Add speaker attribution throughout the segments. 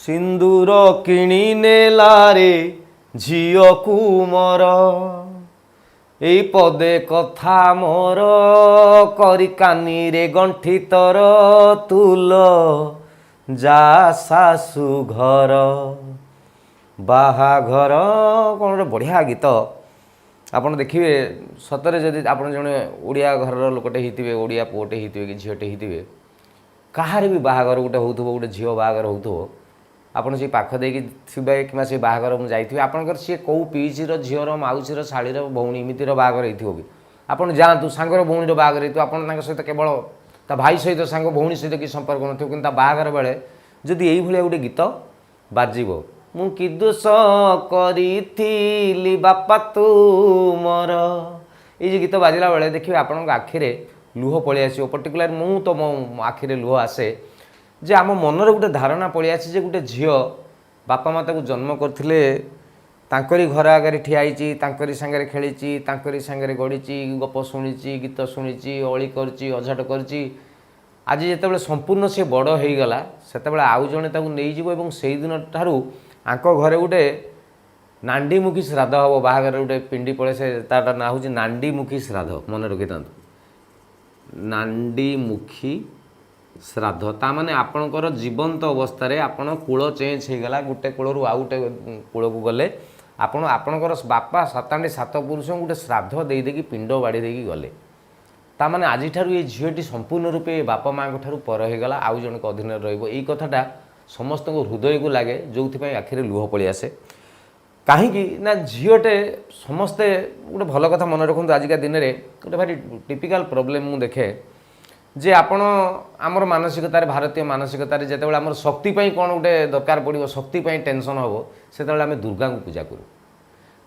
Speaker 1: ସିନ୍ଦୁର କିଣି ନେଲାରେ ଝିଅକୁ ମୋର, ଏଇ ପଦେ କଥା ମୋର, କରି କାନିରେ ଗଣ୍ଠି ତର, ତୁଲ ଯା ଶାଶୁ ଘର। ବାହାଘର କ'ଣ ଗୋଟେ ବଢ଼ିଆ ଗୀତ। ଆପଣ ଦେଖିବେ, ସତରେ ଯଦି ଆପଣ ଜଣେ ଓଡ଼ିଆ ଘରର ଲୋକଟେ ହେଇଥିବେ, ଓଡ଼ିଆ ପୁଅଟେ ହେଇଥିବେ କି ଝିଅଟେ ହେଇଥିବେ, କାହାର ବି ବାହାଘର ଗୋଟେ ହେଉଥିବ, ଗୋଟେ ଝିଅ ବାହାଘର ହେଉଥିବ, ଆପଣ ସେଇ ପାଖ ଦେଇକି ଥିବେ କିମ୍ବା ସେଇ ବାହାଘର ମୁଁ ଯାଇଥିବେ, ଆପଣଙ୍କର ସିଏ କେଉଁ ପିଇସିର ଝିଅର, ମାଉସୀର, ଶାଳୀର ଭଉଣୀ ଏମିତିର ବାହାଘର ହେଇଥିବ ବି, ଆପଣ ଯାଆନ୍ତୁ, ସାଙ୍ଗର ଭଉଣୀର ବାହାଘର ହେଇଥିବ, ଆପଣ ତାଙ୍କ ସହିତ କେବଳ ତା ଭାଇ ସହିତ, ସାଙ୍ଗ ଭଉଣୀ ସହିତ କିଛି ସମ୍ପର୍କ ନଥିବ, କିନ୍ତୁ ତା ବାହାଘର ବେଳେ ଯଦି ଏଇଭଳିଆ ଗୋଟେ ଗୀତ ବାଜିବ, ମୁଁ କି ଦୋଷ କରିଥିଲି ବାପା ତୁମର, ଏଇ ଯେ ଗୀତ ବାଜିଲା ବେଳେ ଦେଖିବେ ଆପଣଙ୍କ ଆଖିରେ ଲୁହ ପଳେଇ ଆସିବ। ପର୍ଟିକୁଲାର ମୁଁ ତ ମୋ ଆଖିରେ ଲୁହ ଆସେ ଯେ ଆମ ମନରେ ଗୋଟେ ଧାରଣା ପଳେଇ ଆସିଛି ଯେ ଗୋଟେ ଝିଅ ବାପା ମା ତାକୁ ଜନ୍ମ କରିଥିଲେ, ତାଙ୍କରି ଘର ଆଗରେ ଠିଆ ହେଇଛି, ତାଙ୍କରି ସାଙ୍ଗରେ ଖେଳିଛି, ତାଙ୍କରି ସାଙ୍ଗରେ ଗଡ଼ିଛି, ଗପ ଶୁଣିଛି, ଗୀତ ଶୁଣିଛି, ଅଳି କରିଛି, ଅଝଟ କରିଛି। ଆଜି ଯେତେବେଳେ ସମ୍ପୂର୍ଣ୍ଣ ସେ ବଡ଼ ହେଇଗଲା, ସେତେବେଳେ ଆଉ ଜଣେ ତାକୁ ନେଇଯିବ ଏବଂ ସେଇଦିନ ଠାରୁ ଆଙ୍କ ଘରେ ଗୋଟେ ନାଣ୍ଡିମୁଖୀ ଶ୍ରାଦ୍ଧ ହେବ। ବାହାଘରରେ ଗୋଟେ ପିଣ୍ଡି ପଡ଼େ, ସେ ତାର ନାଁ ହେଉଛି ନାଣ୍ଡିମୁଖୀ ଶ୍ରାଦ୍ଧ। ମନେ ରଖିଥାନ୍ତୁ, ନାଣ୍ଡିମୁଖୀ ଶ୍ରାଦ୍ଧ। ତା ମାନେ ଆପଣଙ୍କର ଜୀବନ୍ତ ଅବସ୍ଥାରେ ଆପଣ କୂଳ ଚେଞ୍ଜ ହେଇଗଲା, ଗୋଟେ କୂଳରୁ ଆଉ ଗୋଟେ କୂଳକୁ ଗଲେ। ଆପଣ ଆପଣଙ୍କର ବାପା ସାତାଣ୍ଡି ସାତ ପୁରୁଷଙ୍କୁ ଗୋଟେ ଶ୍ରାଦ୍ଧ ଦେଇ ଦେଇକି, ପିଣ୍ଡ ବାଡ଼ି ଦେଇକି ଗଲେ। ତା ମାନେ ଆଜିଠାରୁ ଏ ଝିଅଟି ସମ୍ପୂର୍ଣ୍ଣ ରୂପେ ବାପା ମାଆଙ୍କ ଠାରୁ ପର ହେଇଗଲା, ଆଉ ଜଣଙ୍କ ଅଧୀନରେ ରହିବ। ଏଇ କଥାଟା ସମସ୍ତଙ୍କ ହୃଦୟକୁ ଲାଗେ, ଯେଉଁଥିପାଇଁ ଆଖିରେ ଲୁହ ପଳେଇ ଆସେ। କାହିଁକି ନା ଝିଅଟେ, ସମସ୍ତେ ଗୋଟେ ଭଲ କଥା ମନେ ରଖନ୍ତୁ, ଆଜିକା ଦିନରେ ଗୋଟେ ଭାରି ଟିପିକାଲ ପ୍ରୋବ୍ଲେମ୍ ମୁଁ ଦେଖେ ଯେ ଆପଣ ଆମର ମାନସିକତାରେ, ଭାରତୀୟ ମାନସିକତାରେ, ଯେତେବେଳେ ଆମର ଶକ୍ତି ପାଇଁ କ'ଣ ଗୋଟେ ଦରକାର ପଡ଼ିବ, ଶକ୍ତି ପାଇଁ ଟେନସନ୍ ହେବ, ସେତେବେଳେ ଆମେ ଦୁର୍ଗାଙ୍କୁ ପୂଜା କରୁ।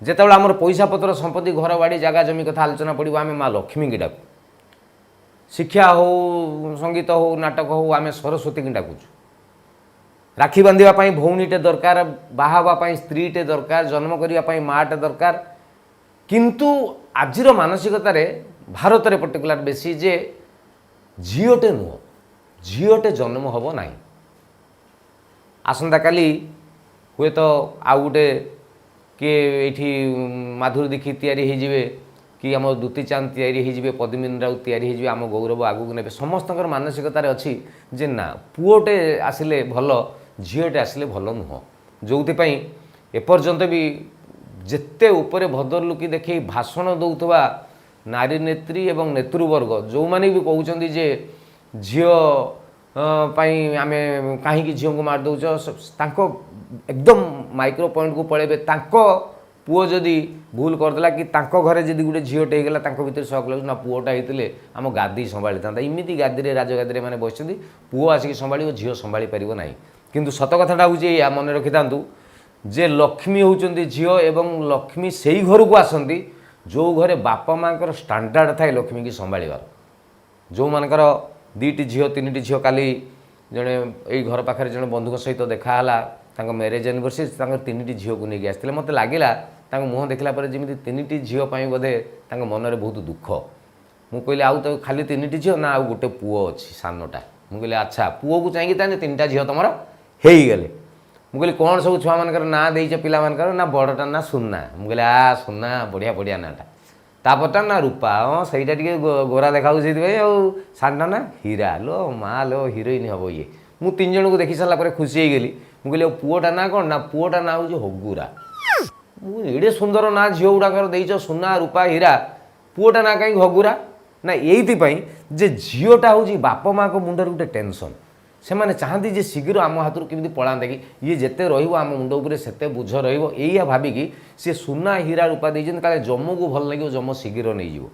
Speaker 1: ଯେତେବେଳେ ଆମର ପଇସା ପତ୍ର, ସମ୍ପତ୍ତି, ଘର ବାଡ଼ି, ଜାଗା ଜମି କଥା ଆଲୋଚନା ପଡ଼ିବ, ଆମେ ମା ଲକ୍ଷ୍ମୀକି ଡାକୁ। ଶିକ୍ଷା ହଉ, ସଙ୍ଗୀତ ହଉ, ନାଟକ ହଉ, ଆମେ ସରସ୍ୱତୀକି ଡାକୁଛୁ। ରାକ୍ଷୀ ବାନ୍ଧିବା ପାଇଁ ଭଉଣୀଟେ ଦରକାର, ବାହା ହେବା ପାଇଁ ସ୍ତ୍ରୀଟେ ଦରକାର, ଜନ୍ମ କରିବା ପାଇଁ ମାଆଟେ ଦରକାର। କିନ୍ତୁ ଆଜିର ମାନସିକତାରେ ଭାରତରେ ପର୍ଟିକୁଲାର ବେଶୀ ଯେ ଝିଅଟେ ନୁହଁ, ଝିଅଟେ ଜନ୍ମ ହେବ ନାହିଁ। ଆସନ୍ତାକାଲି ହୁଏତ ଆଉ ଗୋଟେ କିଏ ଏଇଠି ମାଧୁରୀ ଦୀକ୍ଷିତ ତିଆରି ହେଇଯିବେ କି ଆମ ଦୁତି ଚାନ୍ଦ ତିଆରି ହେଇଯିବେ, ପଦ୍ମିନୀ ରାଉତ ତିଆରି ହେଇଯିବେ, ଆମ ଗୌରବ ଆଗକୁ ନେବେ। ସମସ୍ତଙ୍କର ମାନସିକତାରେ ଅଛି ଯେ ନା, ପୁଅଟେ ଆସିଲେ ଭଲ, ଝିଅଟେ ଆସିଲେ ଭଲ ନୁହଁ। ଯେଉଁଥିପାଇଁ ଏପର୍ଯ୍ୟନ୍ତ ବି ଯେତେ ଉପରେ ଭଦ୍ରଲୁକି ଦେଖେଇ ଭାଷଣ ଦେଉଥିବା ନାରୀ ନେତ୍ରୀ ଏବଂ ନେତୃବର୍ଗ ଯେଉଁମାନେ ବି କହୁଛନ୍ତି ଯେ ଝିଅ ପାଇଁ ଆମେ କାହିଁକି ଝିଅଙ୍କୁ ମାରି ଦେଉଛ, ତାଙ୍କ ଏକଦମ ମାଇକ୍ରୋ ପଏଣ୍ଟକୁ ପଳେଇବେ। ତାଙ୍କ ପୁଅ ଯଦି ଭୁଲ କରିଦେଲା କି ତାଙ୍କ ଘରେ ଯଦି ଗୋଟେ ଝିଅଟେ ହେଇଗଲା, ତାଙ୍କ ଭିତରେ ସକ୍ ଲାଗୁଛି, ନା ପୁଅଟା ହେଇଥିଲେ ଆମ ଗାଦି ସମ୍ଭାଳିଥାନ୍ତା। ଏମିତି ଗାଦିରେ, ରାଜଗାଦିରେ ମାନେ ବସିଛନ୍ତି, ପୁଅ ଆସିକି ସମ୍ଭାଳିବ, ଝିଅ ସମ୍ଭାଳି ପାରିବ ନାହିଁ। କିନ୍ତୁ ସତ କଥାଟା ହେଉଛି ଏଇଆ, ମନେ ରଖିଥାନ୍ତୁ ଯେ ଲକ୍ଷ୍ମୀ ହେଉଛନ୍ତି ଝିଅ ଏବଂ ଲକ୍ଷ୍ମୀ ସେଇ ଘରକୁ ଆସନ୍ତି ଯେଉଁ ଘରେ ବାପା ମାଆଙ୍କର ଷ୍ଟାଣ୍ଡାର୍ଡ଼ ଥାଏ ଲକ୍ଷ୍ମୀକି ସମ୍ଭାଳିବାର। ଯେଉଁମାନଙ୍କର ଦୁଇଟି ଝିଅ, ତିନିଟି ଝିଅ, କାଲି ଜଣେ ଏଇ ଘର ପାଖରେ ଜଣେ ବନ୍ଧୁଙ୍କ ସହିତ ଦେଖା ହେଲା, ତାଙ୍କ ମ୍ୟାରେଜ୍ ଆନିଭର୍ସରୀ, ତାଙ୍କର ତିନିଟି ଝିଅକୁ ନେଇକି ଆସିଥିଲେ। ମୋତେ ଲାଗିଲା ତାଙ୍କ ମୁହଁ ଦେଖିଲା ପରେ ଯେମିତି ତିନିଟି ଝିଅ ପାଇଁ ବୋଧେ ତାଙ୍କ ମନରେ ବହୁତ ଦୁଃଖ। ମୁଁ କହିଲି, ଆଉ ତ ଖାଲି ତିନିଟି ଝିଅ? ନା, ଆଉ ଗୋଟେ ପୁଅ ଅଛି ସାନଟା। ମୁଁ କହିଲି, ଆଚ୍ଛା, ପୁଅକୁ ଚାହିଁକି ତାହେଲେ ତିନିଟା ଝିଅ ତୁମର ହେଇଗଲେ। ମୁଁ କହିଲି, କ'ଣ ସବୁ ଛୁଆମାନଙ୍କର ନାଁ ଦେଇଛ ପିଲାମାନଙ୍କର? ନା, ବଡ଼ଟା ନା ସୁନା। ମୁଁ କହିଲି, ଆ ସୁନା, ବଢ଼ିଆ ବଢ଼ିଆ ନାଁଟା। ତାପରଟା ନା ରୂପା, ହଁ ସେଇଟା ଟିକେ ଗୋରା ଦେଖାଯାଉଛି ସେଇଥିପାଇଁ। ଆଉ ସାନଟା ନା ହୀରା। ଲୋ ମା ଲୋ, ହିରୋଇନ୍ ହେବ ଇଏ। ମୁଁ ତିନି ଜଣଙ୍କୁ ଦେଖି ସାରିଲା ପରେ ଖୁସି ହେଇଗଲି। ମୁଁ କହିଲି, ଆଉ ପୁଅଟା ନାଁ କ'ଣ? ନା, ପୁଅଟା ନାଁ ହେଉଛି ହଗୁରା। ମୁଁ, ଏଡ଼େ ସୁନ୍ଦର ନାଁ ଝିଅ ଗୁଡ଼ାକର ଦେଇଛ, ସୁନା, ରୂପା, ହୀରା, ପୁଅଟା ନାଁ କାହିଁକି ହଗୁରା? ନା, ଏଇଥିପାଇଁ ଯେ ଝିଅଟା ହେଉଛି ବାପା ମାଆଙ୍କ ମୁଣ୍ଡରେ ଗୋଟେ ଟେନସନ୍। ସେମାନେ ଚାହାନ୍ତି ଯେ ଶୀଘ୍ର ଆମ ହାତରୁ କେମିତି ପଳାନ୍ତା କି, ଇଏ ଯେତେ ରହିବ ଆମ ମୁଣ୍ଡ ଉପରେ ସେତେ ବୋଝ ରହିବ। ଏଇଆ ଭାବିକି ସେ ସୁନା, ହୀରା, ରୂପା ଦେଇଛନ୍ତି, କାଳେ ଯମକୁ ଭଲ ଲାଗିବ, ଯମ ଶୀଘ୍ର ନେଇଯିବ।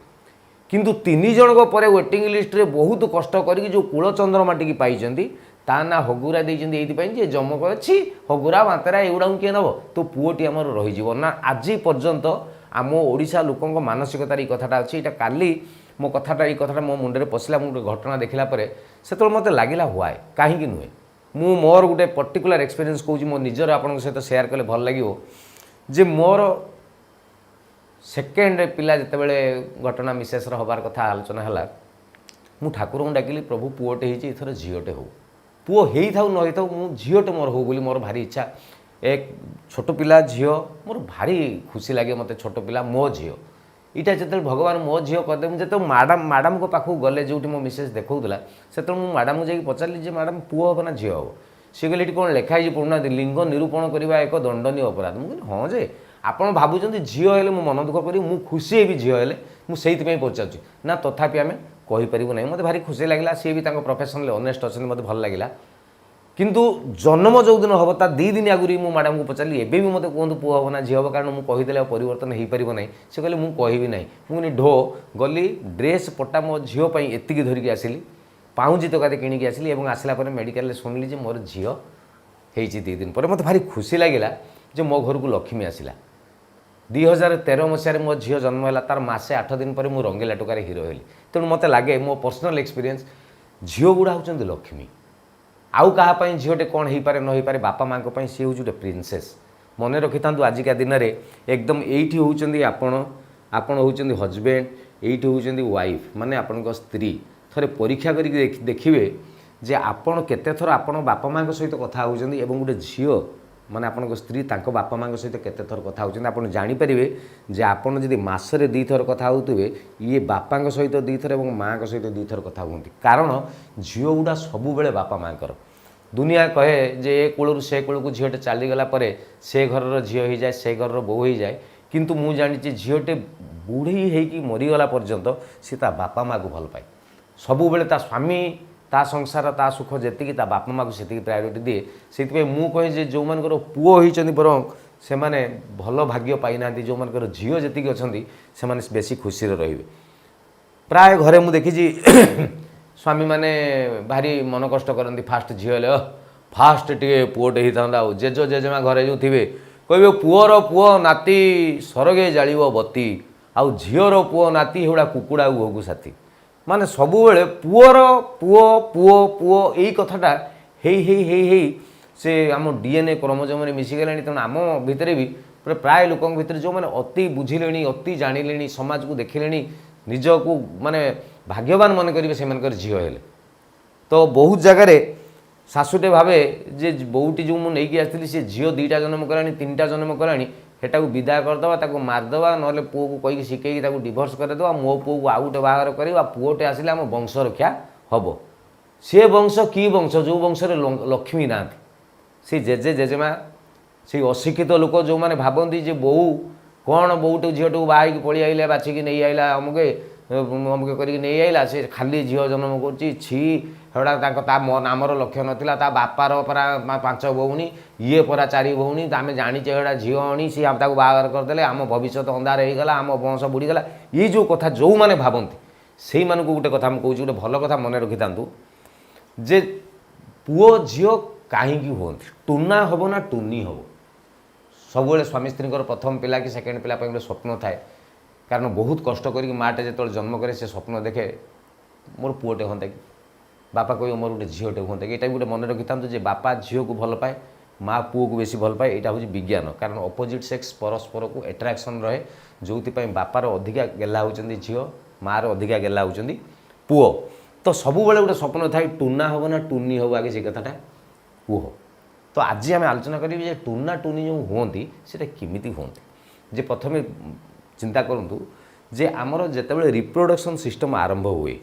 Speaker 1: କିନ୍ତୁ ତିନି ଜଣଙ୍କ ପରେ ୱେଟିଂ ଲିଷ୍ଟରେ ବହୁତ କଷ୍ଟ କରିକି ଯେଉଁ କୂଳଚନ୍ଦ୍ରମାଟିକି ପାଇଛନ୍ତି, ତା ନାଁ ହଗୁରା ଦେଇଛନ୍ତି ଏଇଥିପାଇଁ ଯେ ଯମକ ଅଛି, ହଗୁରା ବାନ୍ତରା ଏଗୁଡ଼ାକୁ କିଏ ନେବ, ତୋ ପୁଅଟି ଆମର ରହିଯିବ। ନା, ଆଜି ପର୍ଯ୍ୟନ୍ତ ଆମ ଓଡ଼ିଶା ଲୋକଙ୍କ ମାନସିକତାରେ ଏଇ କଥାଟା ଅଛି। ଏଇଟା କାଲି ମୋ କଥାଟା, ଏଇ କଥାଟା ମୋ ମୁଣ୍ଡରେ ପଶିଲା ମୁଁ ଗୋଟେ ଘଟଣା ଦେଖିଲା ପରେ। ସେତେବେଳେ ମୋତେ ଲାଗିଲା, why, କାହିଁକି ନୁହେଁ? ମୁଁ ମୋର ଗୋଟେ ପର୍ଟିକୁଲାର ଏକ୍ସପିରିଏନ୍ସ କହୁଛି, ମୋ ନିଜର ଆପଣଙ୍କ ସହିତ ସେୟାର କଲେ ଭଲ ଲାଗିବ ଯେ ମୋର ସେକେଣ୍ଡ ପିଲା ଯେତେବେଳେ ଘଟଣା ମିସେସ୍ର ହେବାର କଥା ଆଲୋଚନା ହେଲା, ମୁଁ ଠାକୁରଙ୍କୁ ଡାକିଲି, ପ୍ରଭୁ, ପୁଅଟେ ହେଇଛି, ଏଥର ଝିଅଟେ ହଉ। ପୁଅ ହେଇଥାଉ ନ ହେଇଥାଉ, ମୁଁ ଝିଅଟେ ମୋର ହଉ ବୋଲି ମୋର ଭାରି ଇଚ୍ଛା। ଏକ ଛୋଟ ପିଲା ଝିଅ ମୋର ଭାରି ଖୁସି ଲାଗେ ମୋତେ। ଛୋଟ ପିଲା ମୋ ଝିଅ, ଏଇଟା ଯେତେବେଳେ ଭଗବାନ ମୋ ଝିଅ କରିଦେବେ, ମୁଁ ଯେତେବେଳେ ମ୍ୟାଡ଼ାମଙ୍କ ପାଖକୁ ଗଲେ, ଯେଉଁଠି ମୋ ମିସେସ୍ ଦେଖାଉଥିଲା, ସେତେବେଳେ ମୁଁ ମ୍ୟାଡ଼ାମକୁ ଯାଇକି ପଚାରିଲି ଯେ ମ୍ୟାଡ଼ାମ, ପୁଅ ହେବ ନା ଝିଅ ହେବ? ସିଏ କହିଲେ, ଏଠି କ'ଣ ଲେଖା ହେଇଛି ପଢ଼ୁନାହାନ୍ତି? ଲିଙ୍ଗ ନିରୂପଣ କରିବା ଏକ ଦଣ୍ଡନୀୟ ଅପରାଧ। ମୁଁ କହିଲି, ହଁ ଯେ, ଆପଣ ଭାବୁଛନ୍ତି ଝିଅ ହେଲେ ମୁଁ ମନ ଦୁଃଖ କରିବି? ମୁଁ ଖୁସି ହେବି ଝିଅ ହେଲେ, ମୁଁ ସେଇଥିପାଇଁ ପଚାରୁଛି। ନା, ତଥାପି ଆମେ କହିପାରିବୁ ନାହିଁ। ମୋତେ ଭାରି ଖୁସି ଲାଗିଲା। ସିଏ ବି ତାଙ୍କ ପ୍ରଫେସନରେ ଅନେଷ୍ଟ ଅଛନ୍ତି, ମୋତେ ଭଲ ଲାଗିଲା। କିନ୍ତୁ ଜନ୍ମ ଯେଉଁଦିନ ହେବ, ତା 2 ଦିନ ଆଗରୁ ମୁଁ ମ୍ୟାଡ଼ାମକୁ ପଚାରିଲି, ଏବେ ବି ମୋତେ କୁହନ୍ତୁ ପୁଅ ହେବ ନା ଝିଅ ହେବ, କାରଣ ମୁଁ କହିଦେଲେ ଆଉ ପରିବର୍ତ୍ତନ ହେଇପାରିବ ନାହିଁ। ସେ କହିଲେ, ମୁଁ କହିବି ନାହିଁ। ମୁଁ କହିଲି ଢୋ ଗଲି, ଡ୍ରେସ୍ ପଟା ମୋ ଝିଅ ପାଇଁ ଏତିକି ଧରିକି ଆସିଲି, ପାଉଁଜି ତକାତେ କିଣିକି ଆସିଲି ଏବଂ ଆସିଲା ପରେ ମେଡ଼ିକାଲରେ ଶୁଣିଲି ଯେ ମୋର ଝିଅ ହେଇଛି 2 ଦିନ ପରେ। ମୋତେ ଭାରି ଖୁସି ଲାଗିଲା ଯେ ମୋ ଘରକୁ ଲକ୍ଷ୍ମୀ ଆସିଲା। 2013 ମସିହାରେ ମୋ ଝିଅ ଜନ୍ମ ହେଲା, ତାର ମାସେ 8 ଦିନ ପରେ ମୁଁ ରଙ୍ଗିଲା ଟୋକାରେ ହିରୋ ହେଲି। ତେଣୁ ମୋତେ ଲାଗେ, ମୋ ପର୍ସନାଲ୍ ଏକ୍ସପିରିଏନ୍ସ, ଝିଅ ଗୁଡ଼ା ହେଉଛନ୍ତି ଲକ୍ଷ୍ମୀ। ଆଉ କାହା ପାଇଁ ଝିଅଟେ କ'ଣ ହେଇପାରେ ନ ହେଇପାରେ, ବାପା ମାଆଙ୍କ ପାଇଁ ସିଏ ହେଉଛି ଗୋଟେ ପ୍ରିନ୍ସେସ୍। ମନେ ରଖିଥାନ୍ତୁ, ଆଜିକା ଦିନରେ ଏକଦମ ଏଇଠି ହେଉଛନ୍ତି ଆପଣ, ଆପଣ ହେଉଛନ୍ତି ହଜବେଣ୍ଡ, ଏଇଠି ହେଉଛନ୍ତି ୱାଇଫ୍, ମାନେ ଆପଣଙ୍କ ସ୍ତ୍ରୀ। ଥରେ ପରୀକ୍ଷା କରିକି ଦେଖିବେ ଯେ ଆପଣ କେତେ ଥର ଆପଣ ବାପା ମାଆଙ୍କ ସହିତ କଥା ହେଉଛନ୍ତି ଏବଂ ଗୋଟେ ଝିଅ, ମାନେ ଆପଣଙ୍କ ସ୍ତ୍ରୀ, ତାଙ୍କ ବାପା ମାଆଙ୍କ ସହିତ କେତେ ଥର କଥା ହେଉଛନ୍ତି। ଆପଣ ଜାଣିପାରିବେ ଯେ ଆପଣ ଯଦି ମାସରେ 2 ଥର କଥା ହେଉଥିବେ, ଇଏ ବାପାଙ୍କ ସହିତ 2 ଥର ଏବଂ ମାଆଙ୍କ ସହିତ 2 ଥର କଥା ହୁଅନ୍ତି। କାରଣ ଝିଅ ଗୁଡ଼ା ସବୁବେଳେ ବାପା ମାଆଙ୍କର। ଦୁନିଆ କହେ ଯେ ଏ କୂଳରୁ ସେ କୂଳକୁ ଝିଅଟେ ଚାଲିଗଲା ପରେ ସେ ଘରର ଝିଅ ହେଇଯାଏ, ସେ ଘରର ବୋହୂ ହେଇଯାଏ। କିନ୍ତୁ ମୁଁ ଜାଣିଛି, ଝିଅଟେ ବୁଢ଼ୀ ହେଇକି ମରିଗଲା ପର୍ଯ୍ୟନ୍ତ ସେ ତା ବାପା ମାଆକୁ ଭଲ ପାଏ ସବୁବେଳେ। ତା ସ୍ୱାମୀ, ତା ସଂସାର, ତା ସୁଖ ଯେତିକି, ତା ବାପା ମାଆକୁ ସେତିକି ପ୍ରାୟୋରିଟି ଦିଏ। ସେଇଥିପାଇଁ ମୁଁ କହେ ଯେ ଯେଉଁମାନଙ୍କର ପୁଅ ହେଇଛନ୍ତି, ବରଂ ସେମାନେ ଭଲ ଭାଗ୍ୟ ପାଇନାହାନ୍ତି। ଯେଉଁମାନଙ୍କର ଝିଅ ଯେତିକି ଅଛନ୍ତି, ସେମାନେ ବେଶୀ ଖୁସିରେ ରହିବେ। ପ୍ରାୟ ଘରେ ମୁଁ ଦେଖିଛି, ସ୍ୱାମୀମାନେ ଭାରି ମନ କଷ୍ଟ କରନ୍ତି ଫାଷ୍ଟ ଝିଅ ହେଲେ, ଫାଷ୍ଟ ଟିକେ ପୁଅଟେ ହେଇଥାନ୍ତା। ଆଉ ଜେଜ ଜେଜେମା ଘରେ ଯେଉଁ ଥିବେ, କହିବେ, ପୁଅର ପୁଅ ନାତି ସରଗେ ଜାଳିବ ବତି, ଆଉ ଝିଅର ପୁଅ ନାତି ହେଗୁଡ଼ା କୁକୁଡ଼ା ଗୁହକୁ ସାଥୀ। ମାନେ ସବୁବେଳେ ପୁଅର ପୁଅ, ପୁଅ, ପୁଅ, ଏଇ କଥାଟା ହେଇ ହେଇ ହେଇ ହେଇ ସେ ଆମ ଡିଏନ୍ଏ କ୍ରୋମୋଜୋମରେ ମିଶିଗଲାଣି। ତେଣୁ ଆମ ଭିତରେ ବି ପୁରା ପ୍ରାୟ ଲୋକଙ୍କ ଭିତରେ, ଯେଉଁମାନେ ଅତି ବୁଝିଲେଣି, ଅତି ଜାଣିଲେଣି, ସମାଜକୁ ଦେଖିଲେଣି, ନିଜକୁ ମାନେ ଭାଗ୍ୟବାନ ମନେ କରିବେ ସେମାନଙ୍କର ଝିଅ ହେଲେ। ତ ବହୁତ ଜାଗାରେ ଶାଶୁଟେ ଭାବେ ଯେ ବୋହୂଟି ଯେଉଁ ମୁଁ ନେଇକି ଆସିଥିଲି, ସେ ଝିଅ 2ଟା ଜନ୍ମ କଲାଣି, 3ଟା ଜନ୍ମ କଲାଣି, ସେଟାକୁ ବିଦା କରିଦେବା, ତାକୁ ମାରିଦେବା, ନହେଲେ ପୁଅକୁ କହିକି ଶିଖେଇକି ତାକୁ ଡିଭୋର୍ସ କରିଦେବା, ମୋ ପୁଅକୁ ଆଉ ଗୋଟେ ବାହାଘର କରିବା, ପୁଅଟେ ଆସିଲେ ଆମ ବଂଶ ରକ୍ଷା ହେବ। ସେ ବଂଶ କି ବଂଶ, ଯେଉଁ ବଂଶରେ ଲକ୍ଷ୍ମୀ ନାହାନ୍ତି? ସେ ଜେଜେ ଜେଜେମା, ସେଇ ଅଶିକ୍ଷିତ ଲୋକ ଯେଉଁମାନେ ଭାବନ୍ତି ଯେ ବୋହୂ କ'ଣ, ବୋହୂଟେ ଝିଅଟାକୁ ବାହା ହେଇକି ପଳେଇ ଆଇଲା, ବାଛିକି ନେଇ ଆଇଲା, ଅମୁକେ ଅମୁକେ କରିକି ନେଇ ଆଇଲା, ସେ ଖାଲି ଝିଅ ଜନ୍ମ କରୁଛି, ଛି, ସେଗୁଡ଼ା ତାଙ୍କ ତା ନାମର ଲକ୍ଷ୍ୟ ନଥିଲା, ତା ବାପାର ପରା ପାଞ୍ଚ ଭଉଣୀ, ଇଏ ପରା ଚାରି ଭଉଣୀ, ତ ଆମେ ଜାଣିଛେ ଏଗୁଡ଼ା ଝିଅ ଆଣି ସିଏ ତାକୁ ବାହାଘର କରିଦେଲେ, ଆମ ଭବିଷ୍ୟତ ଅନ୍ଧାର ହେଇଗଲା, ଆମ ବଂଶ ବୁଡ଼ିଗଲା। ଏଇ ଯେଉଁ କଥା ଯେଉଁମାନେ ଭାବନ୍ତି, ସେଇମାନଙ୍କୁ ଗୋଟେ କଥା ମୁଁ କହୁଛି, ଗୋଟେ ଭଲ କଥା ମନେ ରଖିଥାନ୍ତୁ ଯେ ପୁଅ ଝିଅ କାହିଁକି ହୁଅନ୍ତି? ଟୁନା ହେବ ନା ଟୁନି ହେବ? ସବୁବେଳେ ସ୍ୱାମୀ ସ୍ତ୍ରୀଙ୍କର ପ୍ରଥମ ପିଲା କି ସେକେଣ୍ଡ ପିଲା ପାଇଁ ଗୋଟେ ସ୍ୱପ୍ନ ଥାଏ। କାରଣ ବହୁତ କଷ୍ଟ କରିକି ମାଆଟେ ଯେତେବେଳେ ଜନ୍ମ କରେ, ସେ ସ୍ୱପ୍ନ ଦେଖେ, ମୋର ପୁଅଟେ ହୁଅନ୍ତା କି। ବାପା କହିବ, ମୋର ଗୋଟେ ଝିଅଟେ ହୁଅନ୍ତା କି। ଏଇଟା ବି ଗୋଟେ ମନେ ରଖିଥାନ୍ତୁ ଯେ ବାପା ଝିଅକୁ ଭଲ ପାଏ, ମା ପୁଅକୁ ବେଶୀ ଭଲ ପାଏ। ଏଇଟା ହେଉଛି ବିଜ୍ଞାନ। କାରଣ ଅପୋଜିଟ୍ ସେକ୍ସ ପରସ୍ପରକୁ ଆଟ୍ରାକ୍ସନ୍ ରହେ, ଯେଉଁଥିପାଇଁ ବାପାର ଅଧିକା ଗେହ୍ଲା ହେଉଛନ୍ତି ଝିଅ, ମାଆର ଅଧିକା ଗେହ୍ଲା ହେଉଛନ୍ତି ପୁଅ। ତ ସବୁବେଳେ ଗୋଟେ ସ୍ୱପ୍ନ ଥାଏ, ଟୁନା ହେବ ନା ଟୁନି ହେବ, ଆଗେ ସେ କଥାଟା କୁହ। ତ ଆଜି ଆମେ ଆଲୋଚନା କରିବି ଯେ ଟୁନା ଟୁନି ଯେଉଁ ହୁଅନ୍ତି, ସେଇଟା କେମିତି ହୁଅନ୍ତି। ଯେ ପ୍ରଥମେ ଚିନ୍ତା କରନ୍ତୁ ଯେ ଆମର ଯେତେବେଳେ ରିପ୍ରଡକ୍ସନ୍ ସିଷ୍ଟମ୍ ଆରମ୍ଭ ହୁଏ,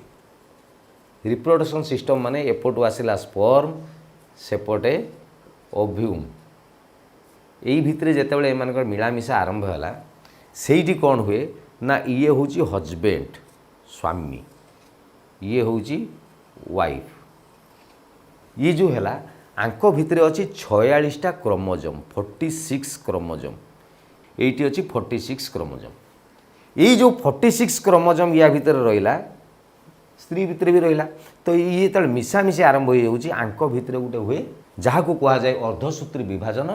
Speaker 1: ରିପ୍ରଡକ୍ସନ୍ ସିଷ୍ଟମ୍ ମାନେ ଏପଟୁ ଆସିଲା ସ୍ପର୍ମ, ସେପଟେ ଓଭ୍ୟୁମ୍, ଏଇ ଭିତରେ ଯେତେବେଳେ ଏମାନଙ୍କର ମିଳାମିଶା ଆରମ୍ଭ ହେଲା, ସେଇଠି କ'ଣ ହୁଏ ନା ଇଏ ହେଉଛି ହଜବେଣ୍ଡ, ସ୍ୱାମୀ, ଇଏ ହେଉଛି ୱାଇଫ୍। ଇଏ ଯେଉଁ ହେଲା, ୟାଙ୍କ ଭିତରେ ଅଛି 46ଟା କ୍ରୋମୋଜୋମ୍, 46 କ୍ରୋମୋଜୋମ୍। ଏଇଠି ଅଛି 46 କ୍ରୋମୋଜୋମ୍। ଏଇ ଯେଉଁ 46 କ୍ରୋମୋଜୋମ୍ ୟା ଭିତରେ ରହିଲା, ସ୍ତ୍ରୀ ଭିତରେ ବି ରହିଲା, ତ ଇଏ ଯେତେବେଳେ ମିଶାମିଶି ଆରମ୍ଭ ହେଇଯାଉଛି, ୟାଙ୍କ ଭିତରେ ଗୋଟେ ହୁଏ ଯାହାକୁ କୁହାଯାଏ ଅର୍ଦ୍ଧସୂତ୍ରୀ ବିଭାଜନ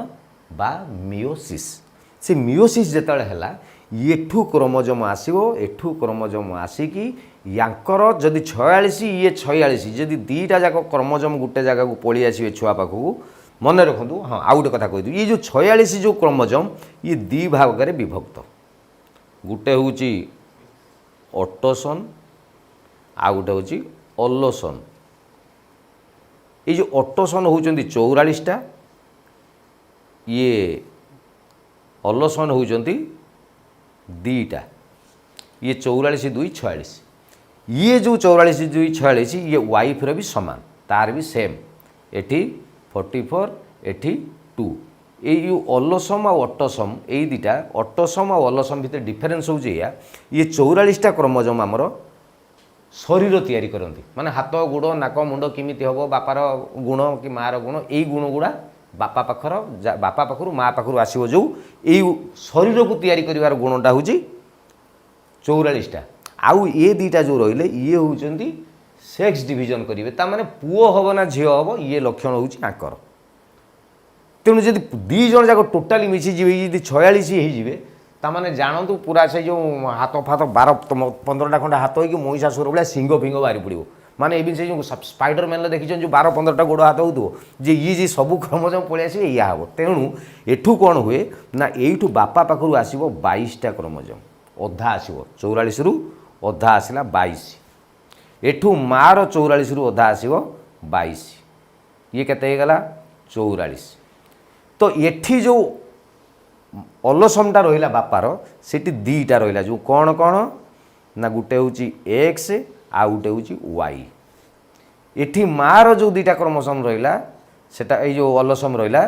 Speaker 1: ବା ମିଓସିସ୍। ସେ ମିଓସିସ୍ ଯେତେବେଳେ ହେଲା, ଏଠୁ କ୍ରୋମୋଜୋମ୍ ଆସିବ, ଏଠୁ କ୍ରୋମୋଜୋମ୍ ଆସିକି ୟାଙ୍କର ଯଦି 46, ଇଏ 46, ଯଦି 2ଟା ଯାକ କ୍ରୋମୋଜୋମ୍ ଗୋଟେ ଜାଗାକୁ ପଳେଇ ଆସିବେ ଛୁଆ ପାଖକୁ। ମନେ ରଖନ୍ତୁ, ହଁ, ଆଉ ଗୋଟେ କଥା କହିଦେବି। ଇଏ ଯେଉଁ 46 ଯେଉଁ କ୍ରୋମୋଜୋମ୍, ଇଏ ଦୁଇ ଭାଗରେ ବିଭକ୍ତ। ଗୋଟେ ହେଉଛି ଅଟୋସୋମ୍, ଆଉ ଗୋଟେ ହେଉଛି ଅଲୋସୋମ୍। ଏଇ ଯେଉଁ ଅଟୋସମ୍ ହେଉଛନ୍ତି 44ଟା, ଇଏ ଅଲୋସମ୍ ହେଉଛନ୍ତି 2ଟା। ଇଏ 44 2 46। ଇଏ ଯେଉଁ 44 2 46, ଇଏ ୱାଇଫ୍ର ବି ସମାନ, ତାର ବି ସେମ୍। ଏଠି 44, ଏଠି 2। ଏଇ ଯେଉଁ ଅଲୋସମ୍ ଆଉ ଅଟୋସମ୍, ଏଇ 2ଟା ଅଟୋସମ୍ ଆଉ ଅଲୋସମ୍ ଭିତରେ ଡିଫରେନ୍ସ ହେଉଛି ଏଇଆ, ଇଏ 44ଟା କ୍ରୋମୋଜୋମ୍ ଆମର ଶରୀର ତିଆରି କରନ୍ତି, ମାନେ ହାତ, ଗୋଡ଼, ନାକ, ମୁଣ୍ଡ କେମିତି ହେବ, ବାପାର ଗୁଣ କି ମାଆର ଗୁଣ, ଏଇ ଗୁଣ ଗୁଡ଼ା ବାପା ପାଖରୁ ମା ପାଖରୁ ଆସିବ। ଯେଉଁ ଏଇ ଶରୀରକୁ ତିଆରି କରିବାର ଗୁଣଟା ହେଉଛି 44ଟା। ଆଉ ଇଏ 2ଟା ଯେଉଁ ରହିଲେ, ଇଏ ହେଉଛନ୍ତି ସେକ୍ସ ଡିଭିଜନ୍ କରିବେ, ତା ମାନେ ପୁଅ ହେବ ନା ଝିଅ ହେବ, ଇଏ ଲକ୍ଷଣ ହେଉଛି ଆଙ୍କର। ତେଣୁ ଯଦି 2 ଜଣ ଯାକ ଟୋଟାଲି ମିଶିଯିବେ, ଯଦି 46 ହେଇଯିବେ, ତାମାନେ ଜାଣନ୍ତୁ ପୁରା ସେ ଯେଉଁ ହାତ ଫାତ 12-15ଟା ଖଣ୍ଡେ ହାତ ହେଇକି ମହିଷାସୁର ଭଳିଆ ଶିଙ୍ଗ ଫିଙ୍ଗ ବାହାରି ପଡ଼ିବ। ମାନେ ଏବେ ସେ ଯେଉଁ ସ୍ପାଇଡର ମ୍ୟାନ୍ର ଦେଖିଛନ୍ତି, ଯେଉଁ 12-15ଟା ଗୋଡ଼ ହାତ ହେଉଥିବ, ଯେ ଇଏ ଯେ ସବୁ କ୍ରୋମୋଜୋମ୍ ପଳେଇ ଆସିବେ, ଏଇଆ ହେବ। ତେଣୁ ଏଠୁ କ'ଣ ହୁଏ ନା, ଏଇଠୁ ବାପା ପାଖରୁ ଆସିବ 22ଟା କ୍ରୋମୋଜୋମ୍, ଅଧା ଆସିବ, 44ରୁ ଅଧା ଆସିଲା 22। ଏଠୁ ମାଆର 44ରୁ ଅଧା ଆସିବ 22। ଇଏ କେତେ ହେଇଗଲା? 44। ତ ଏଠି ଯେଉଁ ଅଲୋସମଟା ରହିଲା ବାପାର, ସେଠି 2ଟା ରହିଲା, ଯେଉଁ କ'ଣ କ'ଣ ନା ଗୋଟେ ହେଉଛି ଏକ୍ସ ଆଉ ଗୋଟେ ହେଉଛି ୱାଇ। ଏଠି ମାଆର ଯେଉଁ 2ଟା କ୍ରୋମୋସୋମ୍ ରହିଲା, ସେଟା ଏଇ ଯେଉଁ ଅଲୋସମ୍ ରହିଲା,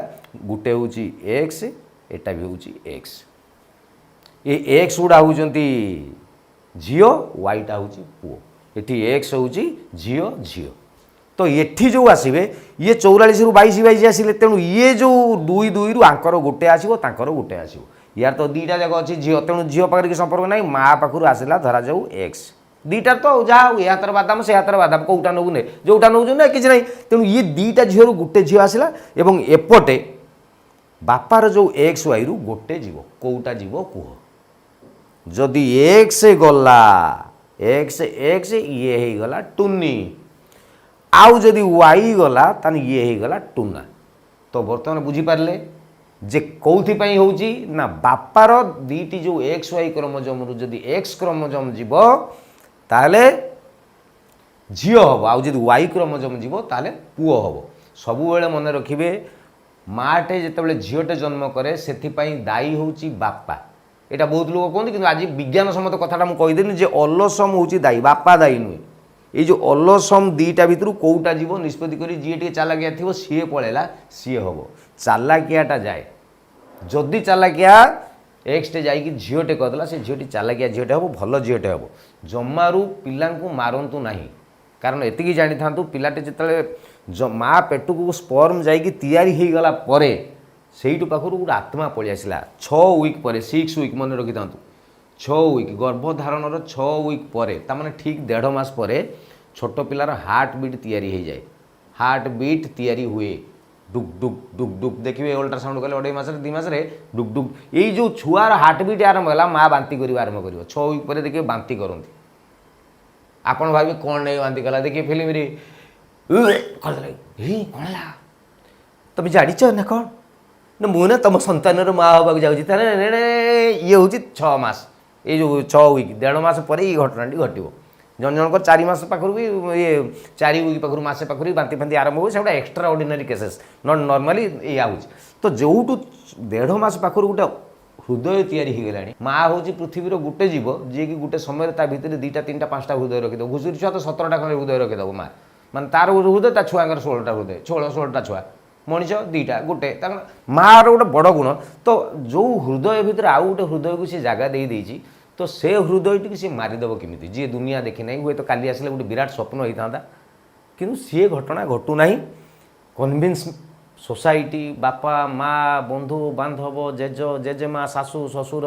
Speaker 1: ଗୋଟେ ହେଉଛି ଏକ୍ସ, ଏଟା ବି ହେଉଛି ଏକ୍ସ। ଏ ଏକ୍ସ ଗୁଡ଼ା ହେଉଛନ୍ତି ଝିଅ, ୱାଇଟା ହେଉଛି ପୁଅ। ଏଠି ଏକ୍ସ ହେଉଛି ଝିଅ, ଝିଅ। ତ ଏଠି ଯେଉଁ ଆସିବେ, ଇଏ 44ରୁ 22 22 ଆସିଲେ। ତେଣୁ ଇଏ ଯେଉଁ 2 2ରୁ ଆଙ୍କର ଗୋଟେ ଆସିବ, ତାଙ୍କର ଗୋଟେ ଆସିବ। ୟାର ତ 2ଟା ଯାକ ଅଛି ଝିଅ, ତେଣୁ ଝିଅ ପାଖରେ କିଛି ସମ୍ପର୍କ ନାହିଁ। ମା ପାଖରୁ ଆସିଲା ଧରାଯାଉ ଏକ୍ସ। 2ଟା ତ ଯାହା ହଉ, ଏ ହାତର ବାଦାମ, ସେ ହାତର ବାଦାମ, କେଉଁଟା ନେବୁ ନେ, ଯେଉଁଟା ନେଉଛୁ ନା, କିଛି ନାହିଁ। ତେଣୁ ଇଏ 2ଟା ଝିଅରୁ ଗୋଟେ ଝିଅ ଆସିଲା ଏବଂ ଏପଟେ ବାପାର ଯେଉଁ ଏକ୍ସ ୱାଇରୁ ଗୋଟେ ଯିବ। କେଉଁଟା ଯିବ କୁହ? ଯଦି ଏକ୍ସ ଗଲା, ଏକ୍ସ ଏକ୍ସ, ଇଏ ହେଇଗଲା ଟୁନି। ଆଉ ଯଦି ୱାଇ ଗଲା, ତାହେଲେ ଇଏ ହେଇଗଲା ଟୁନା। ତ ବର୍ତ୍ତମାନ ବୁଝିପାରିଲେ ଯେ କେଉଁଥିପାଇଁ ହେଉଛି ନା, ବାପାର 2ଟି ଯେଉଁ ଏକ୍ସ ୱାଇ କ୍ରୋମୋଜୋମ୍ରୁ ଯଦି ଏକ୍ସ କ୍ରୋମୋଜୋମ୍ ଯିବ ତାହେଲେ ଝିଅ ହେବ, ଆଉ ଯଦି ୱାଇ କ୍ରୋମୋଜୋମ୍ ଯିବ ତାହେଲେ ପୁଅ ହେବ। ସବୁବେଳେ ମନେ ରଖିବେ, ମାଟେ ଯେତେବେଳେ ଝିଅଟେ ଜନ୍ମ କରେ, ସେଥିପାଇଁ ଦାୟୀ ହେଉଛି ବାପା। ଏଇଟା ବହୁତ ଲୋକ କୁହନ୍ତି, କିନ୍ତୁ ଆଜି ବିଜ୍ଞାନ ସମ୍ମତ କଥାଟା ମୁଁ କହିଦେଲି ଯେ ଅଲୋସମ୍ ହେଉଛି ଦାୟୀ, ବାପା ଦାୟୀ ନୁହେଁ। ଏଇ ଯେଉଁ ଅଲୋସମ୍ 2ଟା ଭିତରୁ କେଉଁଟା ଯିବ ନିଷ୍ପତ୍ତି କରି ଯିଏ ଟିକେ ଚାଲାକିଆ ଥିବ, ସିଏ ପଳେଇଲା, ସିଏ ହେବ। ଚାଲାକିଆଟା ଯାଏ। ଯଦି ଚାଲାକିଆ ଏକ୍ସଟେ ଯାଇକି ଝିଅଟେ କରିଦେଲା, ସେ ଝିଅଟି ଚାଲାକିଆ ଝିଅଟେ ହେବ, ଭଲ ଝିଅଟେ ହେବ। ଜମାରୁ ପିଲାଙ୍କୁ ମାରନ୍ତୁ ନାହିଁ। କାରଣ ଏତିକି ଜାଣିଥାନ୍ତୁ, ପିଲାଟି ଯେତେବେଳେ ମା ପେଟକୁ ସ୍ପର୍ମ ଯାଇକି ତିଆରି ହେଇଗଲା ପରେ ସେଇଠୁ ପାଖରୁ ଗୋଟେ ଆତ୍ମା ପଳେଇ ଆସିଲା। 6 ୱିକ୍ ପରେ, 6 ୱିକ୍ ମନେ ରଖିଥାନ୍ତୁ, 6 ୱିକ୍, ଗର୍ଭଧାରଣର 6 ୱିକ୍ ପରେ, ତାମାନେ ଠିକ୍ ଦେଢ଼ ମାସ ପରେ ଛୋଟ ପିଲାର ହାର୍ଟ ବିଟ୍ ତିଆରି ହେଇଯାଏ। ହାର୍ଟ ବିଟ୍ ତିଆରି ହୁଏ, ଡୁକ୍ ଡୁକ୍ ଡୁକ୍ ଡୁକ୍। ଦେଖିବେ ଅଲ୍ଟ୍ରାସାଉଣ୍ଡ କଲେ 2.5 ମାସରେ, 2 ମାସରେ ଡୁକ୍ ଡୁକ୍। ଏଇ ଯେଉଁ ଛୁଆର ହାର୍ଟ ବିଟ୍ ଆରମ୍ଭ ହେଲା, ମା ବାନ୍ତି କରିବା ଆରମ୍ଭ କରିବ। 6 ୱିକ୍ ପରେ ଦେଖିବେ ବାନ୍ତି କରନ୍ତି। ଆପଣ ଭାବିବେ କ'ଣ ନେଇ ବାନ୍ତି କଲା। ଦେଖିବେ ଫିଲ୍ମରେ କରିଦେଲେ, ଏଇ କ'ଣ ହେଲା, ତମେ ଜାଣିଛ ନା କ'ଣ ନା ମୁଁ ନା ତମ ସନ୍ତାନର ମା ହେବାକୁ ଯାଉଛି। ତାହେଲେ ଇଏ ହେଉଛି 6 ମାସ, ଏଇ ଯେଉଁ 6 ୱିକ୍, ଦେଢ଼ ମାସ ପରେ ଏଇ ଘଟଣାଟି ଘଟିବ। ଜଣ ଜଣଙ୍କର 4 ମାସ ପାଖରୁ ବି, ଇଏ 4 ୱିକ୍ ପାଖରୁ, ମାସେ ପାଖରୁ ବି ବାନ୍ତି ଫାନ୍ତି ଆରମ୍ଭ ହୁଏ। ସେଗୁଡ଼ା extra ordinary cases, not normally ଏଇଆ ହେଉଛି। ତ ଯେଉଁଠୁ ଦେଢ଼ ମାସ ପାଖରୁ ଗୋଟେ ହୃଦୟ ତିଆରି ହେଇଗଲାଣି, ମା ହେଉଛି ପୃଥିବୀର ଗୋଟେ ଜୀବ ଯିଏକି ଗୋଟେ ସମୟରେ ତା ଭିତରେ 2ଟା, 3ଟା, 5ଟା ହୃଦୟ ରଖିଦେବ। ଘୁଷୁରୀ ଛୁଆ ତ 17ଟା ଖଣ୍ଡେ ହୃଦୟ ରଖିଦେବ ମା। ମାନେ ତାର ଗୋଟେ ହୃଦୟ, ତା ଛୁଆଙ୍କର 16ଟା ହୃଦୟ, 16ଟା ଛୁଆ। ମଣିଷ 2ଟା, ଗୋଟେ। ତାଙ୍କ ମାଆର ଗୋଟେ ବଡ଼ ଗୁଣ। ତ ଯେଉଁ ହୃଦୟ ଭିତରେ ଆଉ ଗୋଟେ ହୃଦୟକୁ ସେ ଜାଗା ଦେଇ ଦେଇଛି, ତ ସେ ହୃଦୟଟିକୁ ସେ ମାରିଦେବ କେମିତି? ଯିଏ ଦୁନିଆ ଦେଖିନାହିଁ, ହୁଏତ କାଲି ଆସିଲେ ଗୋଟେ ବିରାଟ ସ୍ୱପ୍ନ ହେଇଥାନ୍ତା, କିନ୍ତୁ ସିଏ ଘଟଣା ଘଟୁନାହିଁ। କନଭିନ୍ସ ସୋସାଇଟି, ବାପା ମା, ବନ୍ଧୁ ବାନ୍ଧବ, ଜେଜ ଜେଜେମା, ଶାଶୁ ଶ୍ୱଶୁର,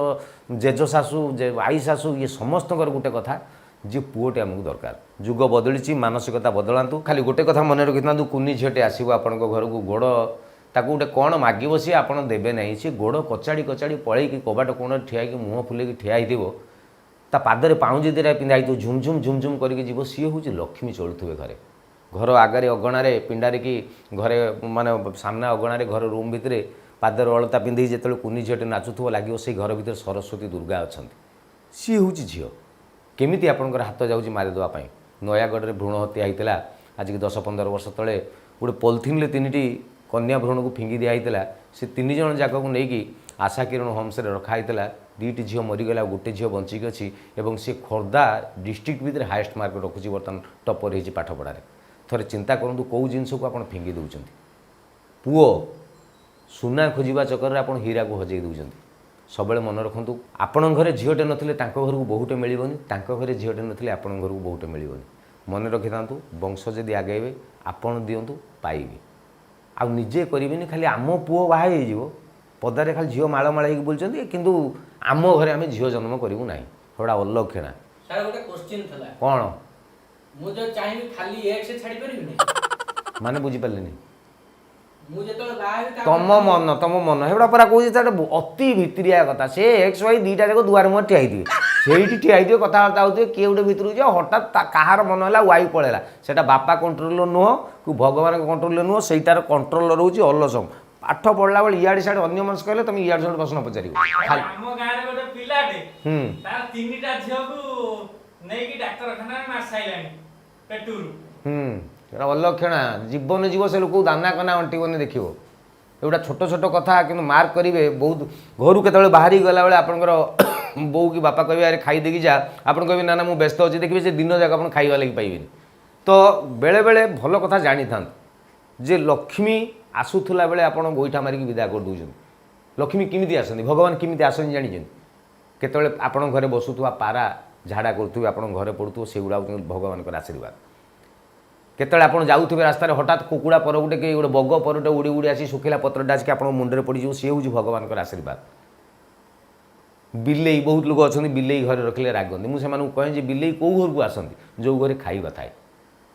Speaker 1: ଜେଜ ଶାଶୁ, ଆଈ ଶାଶୁ, ଇଏ ସମସ୍ତଙ୍କର ଗୋଟେ କଥା ଯେ ପୁଅଟେ ଆମକୁ ଦରକାର। ଯୁଗ ବଦଳିଛି, ମାନସିକତା ବଦଳାନ୍ତୁ। ଖାଲି ଗୋଟେ କଥା ମନେ ରଖିଥାନ୍ତୁ, କୁନି ଝିଅଟେ ଆସିବ ଆପଣଙ୍କ ଘରକୁ, ଗୋଡ଼ ତାକୁ ଗୋଟେ କ'ଣ ମାଗିବ ସିଏ, ଆପଣ ଦେବେ ନାହିଁ। ସିଏ ଗୋଡ଼ କଚାଡ଼ି କଚାଡ଼ି ପଳେଇକି କବାଟ କୋଣରେ ଠିଆ ହେଇକି, ମୁହଁ ଫୁଲେଇକି ଠିଆ ହେଇଥିବ। ତା ପାଦରେ ପାଉଁଜି 2ଟା ପିନ୍ଧା ହେଇଥିବ, ଝୁମ୍ ଝୁମ୍ ଝୁମ୍ ଝୁମ୍ କରିକି ଯିବ। ସିଏ ହେଉଛି ଲକ୍ଷ୍ମୀ ଚଳୁଥିବେ ଘରେ। ଘର ଆଗରେ ଅଗଣାରେ, ପିଣ୍ଡାରେ କି ଘରେ, ମାନେ ସାମ୍ନା ଅଗଣାରେ, ଘର ରୁମ୍ ଭିତରେ ପାଦରେ ଅଳତା ପିନ୍ଧିକି ଯେତେବେଳେ କୁନି ଝିଅଟେ ନାଚୁଥିବ, ଲାଗିବ ସେଇ ଘର ଭିତରେ ସରସ୍ୱତୀ ଦୁର୍ଗା ଅଛନ୍ତି। ସିଏ ହେଉଛି ଝିଅ। କେମିତି ଆପଣଙ୍କର ହାତ ଯାଉଛି ମାରିଦେବା ପାଇଁ? ନୟାଗଡ଼ରେ ଭ୍ରୂଣ ହତ୍ୟା ହେଇଥିଲା ଆଜିକି 10-15 ବର୍ଷ ତଳେ। ଗୋଟେ ପଲିଥିନ୍ରେ 3ଟି କନ୍ୟା ଭ୍ରୂଣକୁ ଫିଙ୍ଗି ଦିଆହେଇଥିଲା। ସେ 3 ଜଣ ଯାକକୁ ନେଇକି ଆଶା କିରଣ ହୋମ୍ସରେ ରଖା ହେଇଥିଲା। 2ଟି ଝିଅ ମରିଗଲା, ଗୋଟେ ଝିଅ ବଞ୍ଚିକି ଅଛି ଏବଂ ସେ ଖୋର୍ଦ୍ଧା ଡିଷ୍ଟ୍ରିକ୍ଟ ଭିତରେ ହାଏଷ୍ଟ ମାର୍କ ରଖୁଛି, ବର୍ତ୍ତମାନ ଟପର ହେଇଛି ପାଠପଢ଼ାରେ। ଥରେ ଚିନ୍ତା କରନ୍ତୁ, କେଉଁ ଜିନିଷକୁ ଆପଣ ଫିଙ୍ଗି ଦେଉଛନ୍ତି। ପୁଅ ସୁନା ଖୋଜିବା ଚକରରେ ଆପଣ ହୀରାକୁ ହଜେଇ ଦେଉଛନ୍ତି। ସବୁବେଳେ ମନେ ରଖନ୍ତୁ, ଆପଣଙ୍କ ଘରେ ଝିଅଟେ ନଥିଲେ ତାଙ୍କ ଘରକୁ ବୋହୂଟେ ମିଳିବନି, ତାଙ୍କ ଘରେ ଝିଅଟେ ନଥିଲେ ଆପଣଙ୍କ ଘରକୁ ବୋହୂଟେ ମିଳିବନି। ମନେ ରଖିଥାନ୍ତୁ, ବଂଶ ଯଦି ଆଗେଇବେ, ଆପଣ ଦିଅନ୍ତୁ, ପାଇବେ। ଆଉ ନିଜେ କରିବେନି, ଖାଲି ଆମ ପୁଅ ବାହା ହେଇଯିବ, ପଦାରେ ଖାଲି ଝିଅ ମାଳ ମାଳ ହେଇକି ବୁଲୁଛନ୍ତି, କିନ୍ତୁ ଆମ ଘରେ ଆମେ ଝିଅ ଜନ୍ମ କରିବୁ ନାହିଁ, ସେଗୁଡ଼ା ଅଲକ୍ଷଣା।
Speaker 2: ସାର୍, ଗୋଟେ କୋଶ୍ଚିନ୍ ଥିଲା।
Speaker 1: କ'ଣ?
Speaker 2: ମୁଁ ଯଦି ଚାହିଁବି ଖାଲି ଏକ୍ସ ଛାଡ଼ି ପାରିବିନି?
Speaker 1: ମାନେ ବୁଝିପାରିଲିନି।
Speaker 2: ମୁଁ ଯେତେବେଳେ ବାହା ହେବି
Speaker 1: ତମ ମନ, ତମ ମନ ହେଗୁଡ଼ା ପରା କହୁଛି, ତାର ଅତି ଭିତିରିଆ କଥା। ସେ ଏକ୍ସ ୱାଇ 2ଟା ଯାକ ଦୁଆର ମୁହଁରେ ଠିଆ ହେଇଥିବେ, ସେଇଠି ଠିଆ ହେଇଥିବେ, କଥାବାର୍ତ୍ତା ହେଉଥିବେ। କିଏ ଗୋଟେ ଭିତରକୁ ଯିବ, ହଠାତ୍ କାହାର ମନ ହେଲା, ୱାଇ ପଳେଇଲା। ସେଇଟା ବାପା କଣ୍ଟ୍ରୋଲର ନୁହଁ କି ଭଗବାନଙ୍କ କଣ୍ଟ୍ରୋଲରେ ନୁହଁ, ସେଇଟାର କଣ୍ଟ୍ରୋଲ ରହୁଛି ଅଲସମ। ପାଠ ପଢ଼ିଲା ବେଳେ ଇଆଡ଼େ ସିଆଡ଼େ ଅନ୍ୟ ମନସ୍କ ହେଲେ ତମେ ଇଆଡ଼େ ସିଆଡ଼େ ପ୍ରଶ୍ନ ପଚାରିବ ଖାଲି।
Speaker 3: ଆମ ଗାଁରେ ଗୋଟେ ପିଲାଟେ, ତାର 3ଟା ଝିଅକୁ ନେଇକି ଡାକ୍ତରଖାନାରେ ମାରି ସାଇଲାଣି ପେଟରୁ।
Speaker 1: ସେଟା ଅଲକ୍ଷଣା। ଜୀବନ ଯିବ, ସେ ଲୋକକୁ ଦାନା କନା ଅଣ୍ଟିବନି, ଦେଖିବ। ଏଗୁଡ଼ା ଛୋଟ ଛୋଟ କଥା, କିନ୍ତୁ ମାର୍କ କରିବେ ବହୁତ। ଘରୁ କେତେବେଳେ ବାହାରିକି ଗଲାବେଳେ ଆପଣଙ୍କର ବୋଉ କି ବାପା କହିବେ, "ଆରେ, ଖାଇ ଦେଇକି ଯା।" ଆପଣ କହିବେ, "ନା ନା, ମୁଁ ବ୍ୟସ୍ତ ଅଛି।" ଦେଖିବେ, ସେ ଦିନ ଯାକ ଆପଣ ଖାଇବା ଲାଗି ପାଇବେନି। ତ ବେଳେବେଳେ ଭଲ କଥା ଜାଣିଥାନ୍ତୁ ଯେ ଲକ୍ଷ୍ମୀ ଆସୁଥିଲା ବେଳେ ଆପଣ ଗୋଇଠା ମାରିକି ବିଦା କରିଦେଉଛନ୍ତି। ଲକ୍ଷ୍ମୀ କେମିତି ଆସନ୍ତି, ଭଗବାନ କେମିତି ଆସନ୍ତି ଜାଣିଛନ୍ତି? କେତେବେଳେ ଆପଣଙ୍କ ଘରେ ବସୁଥିବା ପାରା ଝାଡ଼ା କରୁଥିବେ, ଆପଣଙ୍କ ଘରେ ପଡ଼ୁଥିବ, ସେଗୁଡ଼ା ହେଉଛନ୍ତି ଭଗବାନଙ୍କର ଆଶୀର୍ବାଦ। କେତେବେଳେ ଆପଣ ଯାଉଥିବେ ରାସ୍ତାରେ, ହଠାତ୍ କୁକୁଡ଼ା ପର ଗୋଟେ କି ଗୋଟେ ବଗ ପରଟେ ଉଡ଼ି ଉଡ଼ି ଆସି ଶୁଖିଲା ପତ୍ରଟା ଆସିକି ଆପଣଙ୍କ ମୁଣ୍ଡରେ ପଡ଼ିଯିବ, ସିଏ ହେଉଛି ଭଗବାନଙ୍କର ଆଶୀର୍ବାଦ। ବିଲେଇ, ବହୁତ ଲୋକ ଅଛନ୍ତି ବିଲେଇ ଘରେ ରଖିଲେ ରାଗନ୍ତି। ମୁଁ ସେମାନଙ୍କୁ କହେ ଯେ ବିଲେଇ କେଉଁ ଘରକୁ ଆସନ୍ତି? ଯେଉଁ ଘରେ ଖାଇବା ଥାଏ।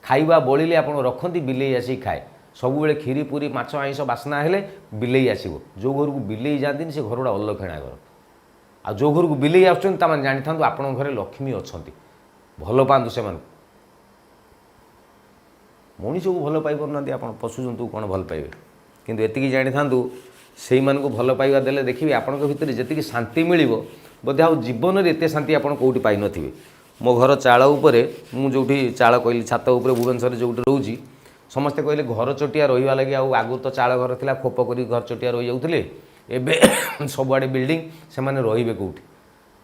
Speaker 1: ଖାଇବା ବଳିଲେ ଆପଣ ରଖନ୍ତି, ବିଲେଇ ଆସିକି ଖାଏ। ସବୁବେଳେ କ୍ଷୀରି, ପୁରୀ, ମାଛ, ଆଇଁଷ ବାସ୍ନା ହେଲେ ବିଲେଇ ଆସିବ। ଯେଉଁ ଘରକୁ ବିଲେଇ ଯାଆନ୍ତିନି, ସେ ଘର ଗୁଡ଼ା ଅଲକ୍ଷଣା ଘର। ଆଉ ଯେଉଁ ଘରକୁ ବିଲେଇ ଆସୁଛନ୍ତି, ତାମାନେ ଜାଣିଥାନ୍ତୁ ଆପଣଙ୍କ ଘରେ ଲକ୍ଷ୍ମୀ ଅଛନ୍ତି। ଭଲ ପାଆନ୍ତୁ ସେମାନଙ୍କୁ। ମଣିଷକୁ ଭଲ ପାଇପାରୁନାହାନ୍ତି ଆପଣ, ପଶୁ ଜନ୍ତୁକୁ କ'ଣ ଭଲ ପାଇବେ? କିନ୍ତୁ ଏତିକି ଜାଣିଥାନ୍ତୁ, ସେଇମାନଙ୍କୁ ଭଲ ପାଇବା ଦେଲେ ଦେଖିବେ ଆପଣଙ୍କ ଭିତରେ ଯେତିକି ଶାନ୍ତି ମିଳିବ, ବୋଧେ ଆଉ ଜୀବନରେ ଏତେ ଶାନ୍ତି ଆପଣ କେଉଁଠି ପାଇନଥିବେ। ମୋ ଘର ଚାଳ ଉପରେ, ମୁଁ ଯେଉଁଠି, ଚାଳ କହିଲି, ଛାତ ଉପରେ, ଭୁବନେଶ୍ୱରରେ ଯେଉଁଠି ରହୁଛି, ସମସ୍ତେ କହିଲେ ଘର ଚଟିଆ ରହିବା ଲାଗି ଆଉ ଆଗରୁ ତ ଚାଳ ଘର ଥିଲା, ଖୋପ କରି ଘର ଚଟିଆ ରହିଯାଉଥିଲେ, ଏବେ ସବୁଆଡ଼େ ବିଲ୍ଡିଂ, ସେମାନେ ରହିବେ କେଉଁଠି?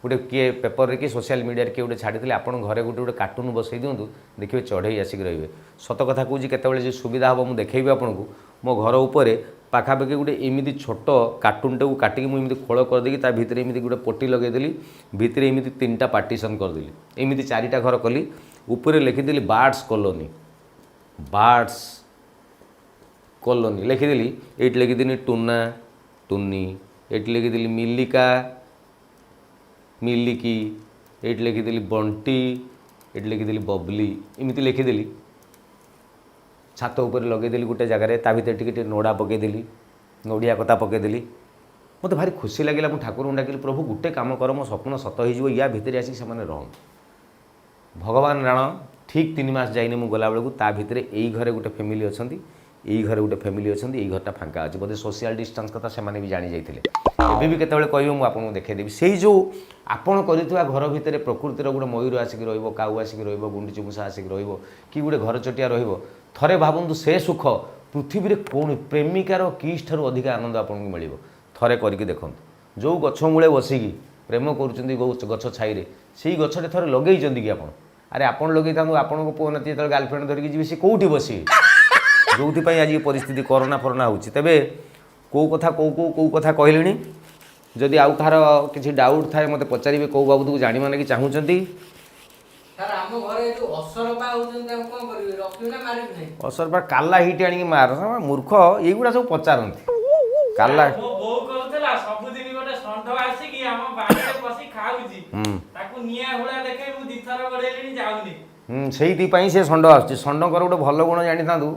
Speaker 1: ଗୋଟେ କିଏ ପେପରରେ କି ସୋସିଆଲ ମିଡ଼ିଆରେ କିଏ ଗୋଟେ ଛାଡ଼ିଥିଲେ, ଆପଣ ଘରେ ଗୋଟେ ଗୋଟେ କାର୍ଟୁନ୍ ବସେଇ ଦିଅନ୍ତୁ, ଦେଖିବେ ଚଢ଼େଇ ଆସିକି ରହିବେ। ସତ କଥା କହୁଛି, କେତେବେଳେ ଯଦି ସୁବିଧା ହେବ ମୁଁ ଦେଖେଇବି ଆପଣଙ୍କୁ। ମୋ ଘର ଉପରେ ପାଖାପାଖି ଗୋଟେ ଏମିତି ଛୋଟ କାର୍ଟୁନ୍ଟାକୁ କାଟିକି ମୁଁ ଏମିତି ଖୋଳ କରିଦେଇକି ତା ଭିତରେ ଏମିତି ଗୋଟେ ପଟି ଲଗେଇଦେଲି, ଭିତରେ ଏମିତି ତିନିଟା ପାର୍ଟିସନ୍ କରିଦେଲି, ଏମିତି ଚାରିଟା ଘର କଲି, ଉପରେ ଲେଖିଦେଲି ବାର୍ଡ଼ସ୍ କଲୋନୀ। ବାର୍ଡ଼ସ୍ କଲୋନୀ ଲେଖିଦେଲି। ଏଇଠି ଲେଖିଦେଲି ଟୁନା ଟୁନି, ଏଇଠି ଲେଖିଦେଲି ମିଲିକା ମିଲିକି, ଏଇଠି ଲେଖିଦେଲି ବଣ୍ଟି, ଏଇଠି ଲେଖିଦେଲି ବବଲି। ଏମିତି ଲେଖିଦେଲି, ଛାତ ଉପରେ ଲଗେଇଦେଲି ଗୋଟେ ଜାଗାରେ। ତା ଭିତରେ ଟିକେ ଟିକେ ନଡ଼ା ପକାଇଦେଲି, ନଡ଼ିଆ କତା ପକାଇଦେଲି। ମୋତେ ଭାରି ଖୁସି ଲାଗିଲା। ମୁଁ ଠାକୁରଙ୍କୁ ଡାକିଲି, "ପ୍ରଭୁ, ଗୋଟେ କାମ କର, ମୋ ସ୍ୱପ୍ନ ସତ ହେଇଯିବ, ୟା ଭିତରେ ଆସିକି ସେମାନେ ରହନ୍ତୁ।" ଭଗବାନ ରାଣ, ଠିକ୍ 3 ମାସ ଯାଇନି, ମୁଁ ଗଲାବେଳକୁ ତା ଭିତରେ ଏଇ ଘରେ ଗୋଟେ ଫ୍ୟାମିଲି ଅଛନ୍ତି, ଏଇ ଘରେ ଗୋଟେ ଫ୍ୟାମିଲି ଅଛନ୍ତି, ଏଇ ଘରଟା ଫାଙ୍କା ଅଛି। ବୋଧେ ସୋସିଆଲ ଡିଷ୍ଟାନ୍ସ କଥା ସେମାନେ ବି ଜାଣି ଯାଇଥିଲେ। ଏବେ ବି କେତେବେଳେ କହିବେ, ମୁଁ ଆପଣଙ୍କୁ ଦେଖେଇଦେବି। ସେଇ ଯେଉଁ ଆପଣ କରିଥିବା ଘର ଭିତରେ ପ୍ରକୃତିର ଗୋଟେ ମୟୂର ଆସିକି ରହିବ, କାଉ ଆସିକି ରହିବ, ଗୁଣ୍ଡୁଚି ମୂଷା ଆସିକି ରହିବ କି ଗୋଟେ ଘର ଚଟିଆ ରହିବ, ଥରେ ଭାବନ୍ତୁ, ସେ ସୁଖ ପୃଥିବୀରେ କୌଣସି ପ୍ରେମିକାର କିସ୍ ଠାରୁ ଅଧିକା ଆନନ୍ଦ ଆପଣଙ୍କୁ ମିଳିବ। ଥରେ କରିକି ଦେଖନ୍ତୁ। ଯେଉଁ ଗଛ ମୂଳେ ବସିକି ପ୍ରେମ କରୁଛନ୍ତି ଗଛ ଛାଇରେ, ସେଇ ଗଛଟେ ଥରେ ଲଗେଇଛନ୍ତି କି ଆପଣ? ଆରେ, ଆପଣ ଲଗେଇଥାନ୍ତୁ, ଆପଣଙ୍କ ପୁଅ ନାତି ଯେତେବେଳେ ଗାର୍ଲଫ୍ରେଣ୍ଡ ଧରିକି ଯିବେ, ସେ କେଉଁଠି ବସିବେ? ଯେଉଁଥିପାଇଁ ଆଜି ଏ ପରିସ୍ଥିତି କରୋନା ଫରୋନା ହେଉଛି। ତେବେ କେଉଁ କଥା କେଉଁ କେଉଁ କେଉଁ କଥା କହିଲିଣି, ଯଦି ଆଉ କାହାର କିଛି ଡାଉଟ୍ ଥାଏ ମୋତେ ପଚାରିବେ, କେଉଁ ବାବଦକୁ ଜାଣିବା ଲାଗି ଚାହୁଁଛନ୍ତି।
Speaker 2: ସାର୍, ଆମ ଘରେ ଯୋଉ ଅସରପା ହଉଛନ୍ତି, ତାକୁ କଣ କରିବି? ରଖିବି ନା ମାରିବି ନାହିଁ?
Speaker 1: ଅସରପା କାଲା ହିଟ୍ ଆଣିକି ମାର। ମୂର୍ଖ, ଏଇଗୁଡ଼ା ସବୁ ପଚାରନ୍ତି କାଲା।
Speaker 3: ମୋ ବୋଉ କହୁଥିଲା, ସବୁଦିନ ଗୋଟେ ଷଣ୍ଢ ଆସିକି ଆମ ବାଡ଼ିରେ ପଶି ଖାଉଛି। ତାକୁ ନିଆଁ ହୁଳା ଦେଖେଇ ମୁଁ 2ଥର ଗୋଡେଇଲିଣି, ଯାଉନି।
Speaker 1: ହୁଁ, ସେଇଥିପାଇଁ ସେ ଷଣ୍ଢ ଆସୁଛି। ଷଣ୍ଢଙ୍କର ଗୋଟେ ଭଲ ଗୁଣ ଜାଣିଥାନ୍ତୁ।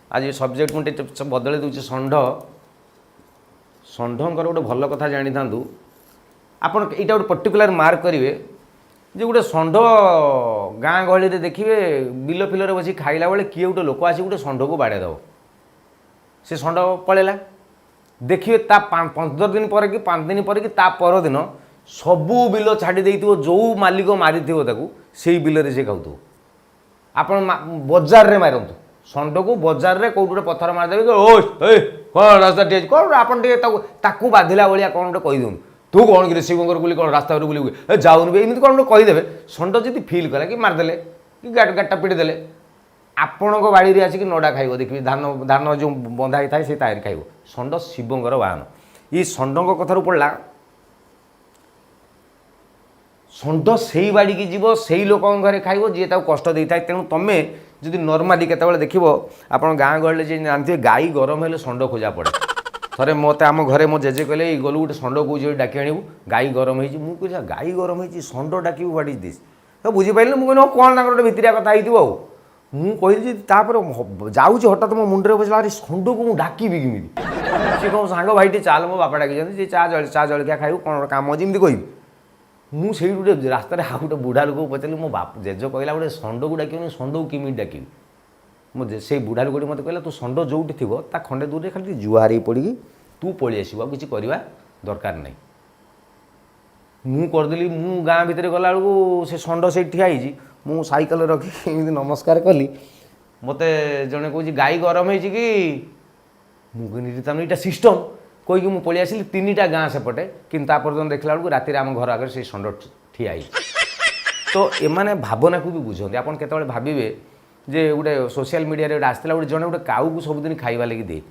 Speaker 1: ଆଜି ସବଜେକ୍ଟ ମୁଁ ଟିକେ ବଦଳେଇ ଦେଉଛି। ଷଣ୍ଢଙ୍କର ଗୋଟେ ଭଲ କଥା ଜାଣିଥାନ୍ତୁ ଆପଣ। ଏଇଟା ଗୋଟେ ପର୍ଟିକୁଲାର ମାର୍କ କରିବେ ଯେ ଗୋଟେ ଷଣ୍ଢ ଗାଁ ଗହଳିରେ ଦେଖିବେ, ବିଲ ଫିଲରେ ବସି ଖାଇଲା ବେଳେ କିଏ ଗୋଟେ ଲୋକ ଆସି ଗୋଟେ ଷଣ୍ଢକୁ ବାଡ଼େଇ ଦେବ। ସେ ଷଣ୍ଢ ପଳେଇଲା, ଦେଖିବେ ତା 15 ଦିନ ପରେ କି 5 ଦିନ ପରେ କି ତା ପରଦିନ ସବୁ ବିଲ ଛାଡ଼ି ଦେଇଥିବ, ଯେଉଁ ମାଲିକ ମାରିଥିବ ତାକୁ, ସେଇ ବିଲରେ ସେ ଖାଉଥିବ। ଆପଣ ବଜାରରେ ମାରନ୍ତୁ, ଷଣ୍ଢକୁ ବଜାରରେ କେଉଁଠି ଗୋଟେ ପଥର ମାରିଦେବେ କି, ଓ ଏ କ'ଣ ରାସ୍ତା ଠିଆ ହେଇଛି କ'ଣ, ଆପଣ ଟିକେ ତାକୁ ତାକୁ ବାଧିଲା ଭଳିଆ କ'ଣ ଗୋଟେ କହିଦିଅନ୍ତୁ। ତୁ କ'ଣ କିରେ ଶିବଙ୍କର ବୋଲି କ'ଣ ରାସ୍ତା ଉପରେ ବୁଲିବୁ, ଏ ଯାଉନୁ ବେ, ଏମିତି କ'ଣ ଗୋଟେ କହିଦେବେ। ଷଣ୍ଢ ଯଦି ଫିଲ୍ କଲା କି ମାରିଦେଲେ କି ଗାଡ଼ିଟା ପିଟି ଦେଲେ, ଆପଣଙ୍କ ବାଡ଼ିରେ ଆସିକି ନଡ଼ା ଖାଇବ। ଦେଖିବେ ଧାନ ଧାନ ଯେଉଁ ବନ୍ଧା ହେଇଥାଏ ସେ ତାହିଁରେ ଖାଇବ। ଷଣ୍ଢ ଶିବଙ୍କର ବାହନ। ଏଇ ଷଣ୍ଢଙ୍କ କଥାରୁ ପଡ଼ିଲା, ଷଣ୍ଢ ସେଇ ବାଡ଼ିକି ଯିବ, ସେଇ ଲୋକଙ୍କ ଘରେ ଖାଇବ ଯିଏ ତାକୁ କଷ୍ଟ ଦେଇଥାଏ। ତେଣୁ ତୁମେ ଯଦି ନର୍ମାଲି କେତେବେଳେ ଦେଖିବ, ଆପଣ ଗାଁ ଗହଳିରେ ଯେ ଜାଣିଥିବେ, ଗାଈ ଗରମ ହେଲେ ଷଣ୍ଢ ଖୋଜା ପଡ଼େ। ଥରେ ମୋତେ ଆମ ଘରେ ମୋ ଜେଜେ କହିଲେ, ଏଇ ଗଲୁ ଗୋଟେ ଷଣ୍ଢ କହୁଛି ଡାକି ଆଣିବୁ, ଗାଈ ଗରମ ହେଇଛି। ମୁଁ କହିଲି, ଗାଈ ଗରମ ହେଇଛି ଷଣ୍ଢ ଡାକିବୁ, what is this? ତ ବୁଝିପାରିଲି। ମୁଁ କହିଲି, ହଉ କ'ଣ ତାଙ୍କର ଗୋଟେ ଭିତରିଆ କଥା ହେଇଥିବ। ଆଉ ମୁଁ କହିଲି ଯେ ତାପରେ ଯାଉଛି, ହଠାତ୍ ମୋ ମୁଣ୍ଡରେ ବସିଲା, ଆରେ ଷଣ୍ଢକୁ ମୁଁ ଡାକିବି କେମିତି? ସେ କ'ଣ ସାଙ୍ଗ ଭାଇଟି ଚାଲ, ମୋ ବାପା ଡାକିଛନ୍ତି, ସେ ଚା ଜଳଖିଆ ଖାଇବୁ, କ'ଣ ଗୋଟେ କାମ ଅଛି, ଏମିତି କହିବି। ମୁଁ ସେଇଠି ଗୋଟେ ରାସ୍ତାରେ ଆଉ ଗୋଟେ ବୁଢ଼ା ଲୋକକୁ ପଚାରିଲି, ମୋ ବାପ ଜେଜ କହିଲା ଗୋଟେ ଷଣ୍ଢକୁ ଡାକିବନି, ଷଣ୍ଢକୁ କେମିତି ଡାକିବି? ମୋ ସେଇ ବୁଢ଼ା ଲୋକଟି ମୋତେ କହିଲା, ତୁ ଷଣ୍ଢ ଯେଉଁଠି ଥିବ ତା ଖଣ୍ଡେ ଦୂରରେ ଖାଲି ଟିକେ ଜୁହାର ହେଇ ପଡ଼ିକି ତୁ ପଳେଇ ଆସିବୁ, ଆଉ କିଛି କରିବା ଦରକାର ନାହିଁ। ମୁଁ କରିଦେଲି। ମୁଁ ଗାଁ ଭିତରେ ଗଲାବେଳକୁ ସେ ଷଣ୍ଢ ସେଇଠି ଠିଆ ହେଇଛି। ମୁଁ ସାଇକେଲ ରଖିକି ଏମିତି ନମସ୍କାର କଲି। ମୋତେ ଜଣେ କହୁଛି, ଗାଈ ଗରମ ହେଇଛି କି? ମୁଁ କହିଲି, ତାମାନେ ଏଇଟା ସିଷ୍ଟମ୍ କହିକି ମୁଁ ପଳେଇ ଆସିଲି ତିନିଟା ଗାଁ ସେପଟେ। କିନ୍ତୁ ତା ପରଦିନ ଦେଖିଲା ବେଳକୁ ରାତିରେ ଆମ ଘର ଆଗରେ ସେଇ ଷଣ୍ଢ ଠିଆ ହେଇଛି। ତ ଏମାନେ ଭାବନାକୁ ବି ବୁଝନ୍ତି। ଆପଣ କେତେବେଳେ ଭାବିବେ ଯେ ଗୋଟେ ସୋସିଆଲ ମିଡ଼ିଆରେ ଗୋଟେ ଆସିଥିଲା, ଗୋଟେ ଜଣେ ଗୋଟେ କାଉକୁ ସବୁଦିନ ଖାଇବା ଲାଗି ଦିଏ।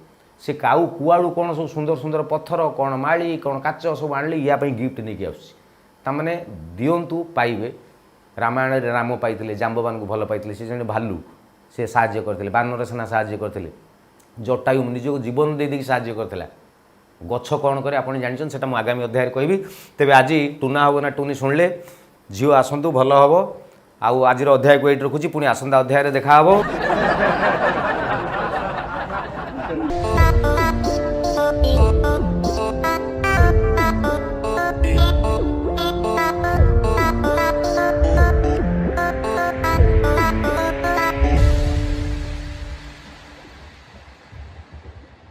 Speaker 1: ସେ କାଉ କୁଆଡ଼ୁ କ'ଣ ସବୁ ସୁନ୍ଦର ସୁନ୍ଦର ପଥର, କ'ଣ ମାଳି, କ'ଣ କାଚ ସବୁ ଆଣିଲେ, ୟା ପାଇଁ ଗିଫ୍ଟ ନେଇକି ଆସୁଛି। ତାମାନେ ଦିଅନ୍ତୁ ପାଇବେ। ରାମାୟଣରେ ରାମ ପାଇଥିଲେ, ଜାମ୍ବବାନକୁ ଭଲ ପାଇଥିଲେ। ସେ ଜଣେ ଭାଲୁ, ସେ ସାହାଯ୍ୟ କରିଥିଲେ। ବାନର ସେନା ସାହାଯ୍ୟ କରିଥିଲେ। ଜଟାୟୁ ନିଜକୁ ଜୀବନ ଦେଇ ଦେଇକି ସାହାଯ୍ୟ କରିଥିଲା। ଗଛ କ'ଣ କରେ ଆପଣ ଜାଣିଛନ୍ତି, ସେଟା ମୁଁ ଆଗାମୀ ଅଧ୍ୟାୟରେ କହିବି। ତେବେ ଆଜି ଟୁନା ହେବ ନା ଟୁନି ଶୁଣିଲେ, ଝିଅ ଆସନ୍ତୁ, ଭଲ ହେବ। ଆଉ ଆଜିର ଅଧ୍ୟାୟକୁ ଏଇଠି ରଖୁଛି, ପୁଣି ଆସନ୍ତା ଅଧ୍ୟାୟରେ ଦେଖା ହେବ।